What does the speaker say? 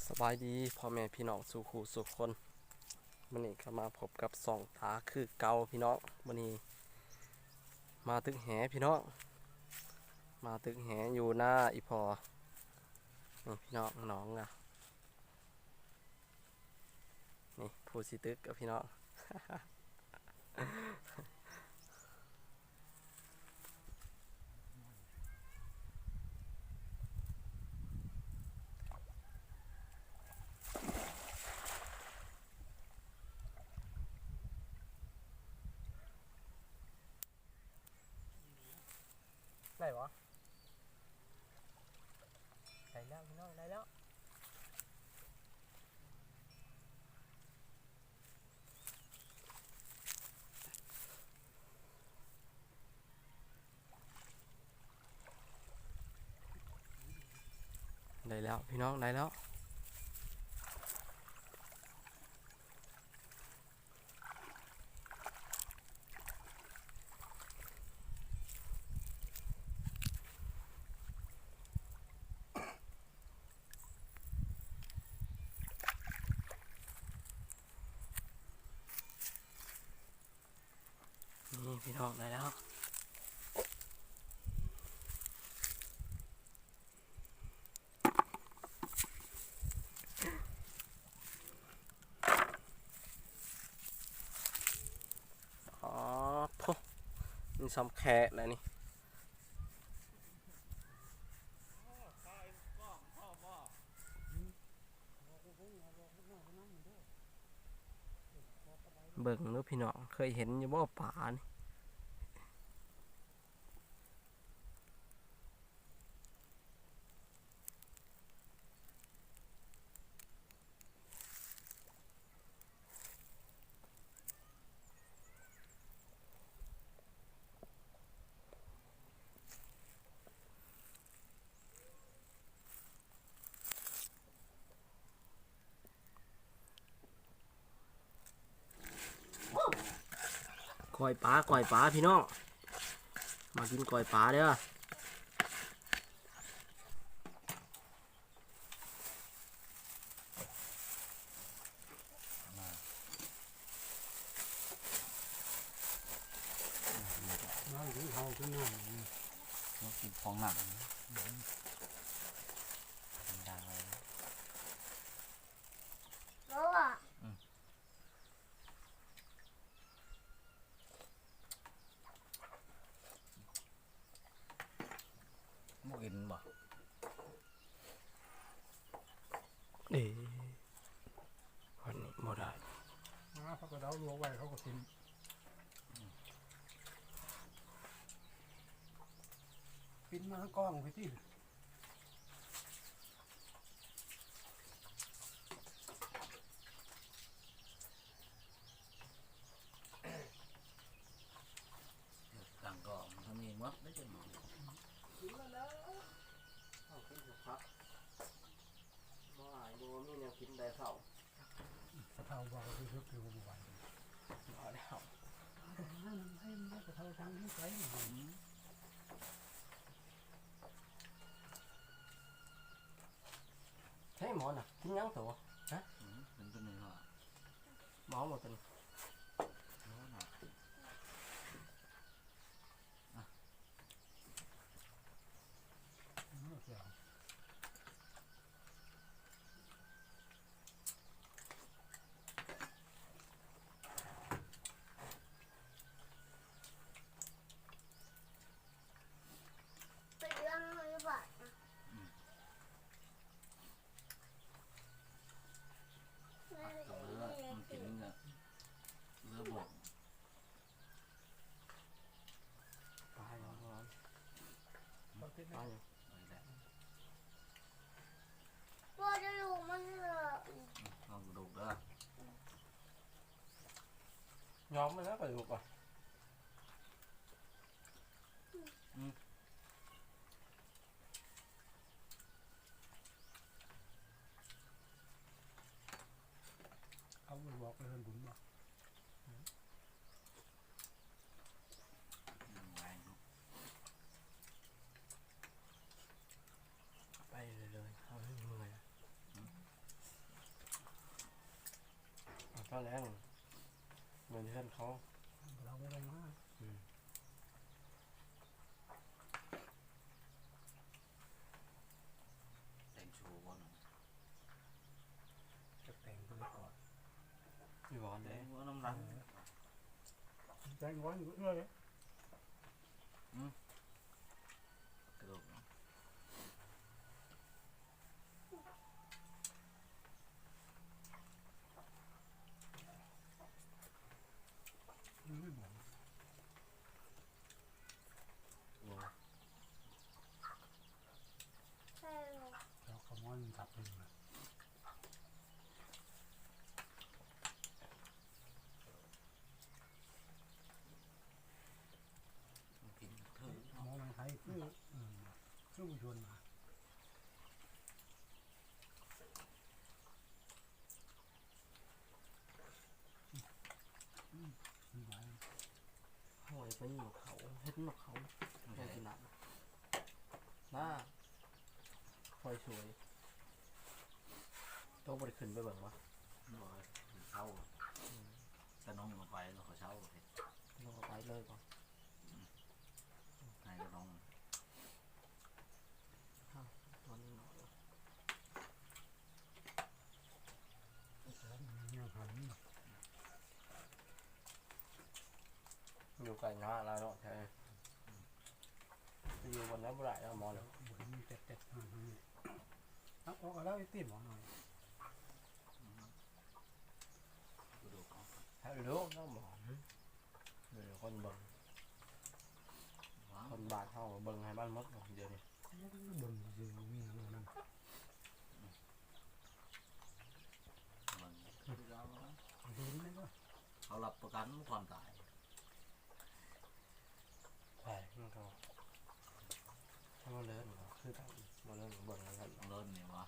ສະບາຍດີພໍ່ແມ່ພີ່ນ້ອງສູ່ຄູ່ສູ່ຄົນ, ມື້ນີ້ກໍມາພົບກັບຊ່ອງຕາຄືເກົ່າພີ່ນ້ອງ. ມື້ນີ້ມາຕຶກແຫພີ່ນ້ອງ, ມາຕຶກແຫຢູ່ນາອີ່ພໍ່. ນີ້ພີ່ນ້ອງ ໜອງນະ ນີ້ຜູ້ຊິຕຶກກັບພີ່ນ້ອງ. ໄດ້ບໍ່? ໄດ້ແລ້ວພີ່ນ້ອງ ໄດ້ແລ້ວ. ໄດ້ແລ້ວພີ່ນ້ອງ ໄດ້ແລ້ວ. ນີ້ພີ່ນ້ອງ ໄດ້ແລ້ວ. ອໍ ໂທ້ ມີຊ່ຳແຄະແລ້ວນີ້. ເບິ່ງເດີ້ພີ່ນ້ອງ ເຄີຍເຫັນຢູ່ບໍ່ປານີ້? ກ້ອຍປາ ກ້ອຍປາພີ່ນ້ອງ ມາກິນກ້ອຍປາເດີ້. ມາກິນເຂົ້າກິນນ້ຳ ມາກິນຂອງໜັກ ດັງເລີຍ. ບໍ່ກິນບໍ່? ເອີ ວັນນີ້ບໍ່ໄດ້ ມາ ເຂົາກໍເດົາລວກໄວ້ ເຂົາກໍກິນ ປິ່ນມາທາງກ້ອງພີ້ຕິ. ຫຼັງກໍມັນມີໝົດໄດ້ຈັກໜ່ອຍ ກິນແລ້ວເດີ ເອົາກິນກັບຜັກ ບໍ່ອາຍ ບໍ່ມີແນວກິນແຕ່ເຊົ້າ ເຖົ້າບໍ່ຄືຄືບໍ່ໄຫວ ບໍ່ແລ້ວ ເຖົ້າທາງນີ້ໄປ ໃຊ້ໝໍນະ ກິນຫຍັງໂຕ? ຮະ? ອືມ ເປັນໂຕນີ້ເນາະ ໝໍບໍ່ໂຕນີ້? ໝໍນະ ອືມ ແຊບ. ເປັນເລື່ອງໃນບ້ານນະ ອືມ ເຫຼືອ ມັນກິນເຫຼືອ ເຫຼືອບົກ ປາຫຍັງ ປາຫຍັງ ບໍ່ໄດ້ລູກມັນເລີຍ ລອງກະດູກເດີ ຍອມມັນແລ້ວກະດູກອະ ອືມ. ເອົາໄປບອກໄປເຮືອນບຸນບໍ່? ໄປເລີຍໆ ເຮົາເມື່ອຍ ອືມ. ແລ້ວເມືອເຮືອນເຂົາ ເຮົາບໍ່ໄດ້ມາ ອືມ ແຕ່ງໂຊບໍ່ເນາະ ຈະແຕ່ງເພິ່ນກ່ອນ ມີຫວານເດ້ ແຕ່ງຫົວນຳຫຼັງ ເອີ ແຕ່ງຫວານຢູ່ເອື້ອຍ ອືມ ກະດູກເນາະ ອືມ ໂອ້ ເຈົ້າຂະມອນກັບເພິ່ນ ກິນເຖິງ ໝໍໄມ້ໄທຄື ເອີ ຄືບໍ່ຊວນມາ ອືມ ມັນຫວານ ຫ້ອຍໄປນີ້ໝາກເຂົາ ເຫັນໝາກເຂົາ ໂອເຄ ໄດ້ກິນນະ ນາ ຫ້ອຍສວຍ ໂຕບໍ່ໄດ້ຂຶ້ນໄປເບິ່ງບໍ່? ບໍ່ ເຊົາ ອືມ ຕານ້ອງມາໄປແລ້ວກໍເຊົາ ນ້ອງກໍໄປເລີຍບໍ່? ໃຫ້ຕານ້ອງ ອ້າວ ຕອນນີ້ເນາະ ຢູ່ໄກນາລາວເນາະ ແທ້ ຢູ່ບ່ອນໃດບໍ່ໄດ້ແລ້ວໝໍເນາະ ບໍ່ມີແຕ່ ແຕ່ ເອົາອອກແລ້ວໄອ້ຕິໝໍໜ້ອຍ ກະດູກເນາະ ເອົາເນາະໝໍ ເອີ ຄົນເບິ່ງ ຄົນບ້ານເຮົາເບິ່ງໃຫ້ມັນໝົດດຽວນີ້ ເບິ່ງຊື່ໆ ບໍ່ມີຫຍັງນຳ ເບິ່ງຄືເກົ່າ ເຫັນແລ້ວ ເຂົາຮັບປະກັນຄວາມຕາຍ ໃຜມັນກໍ ບໍ່ເລີນ ຄືກັນ ບໍ່ເລີນ ເບິ່ງນຳກັນ ເລີນນີ້ຫວາ?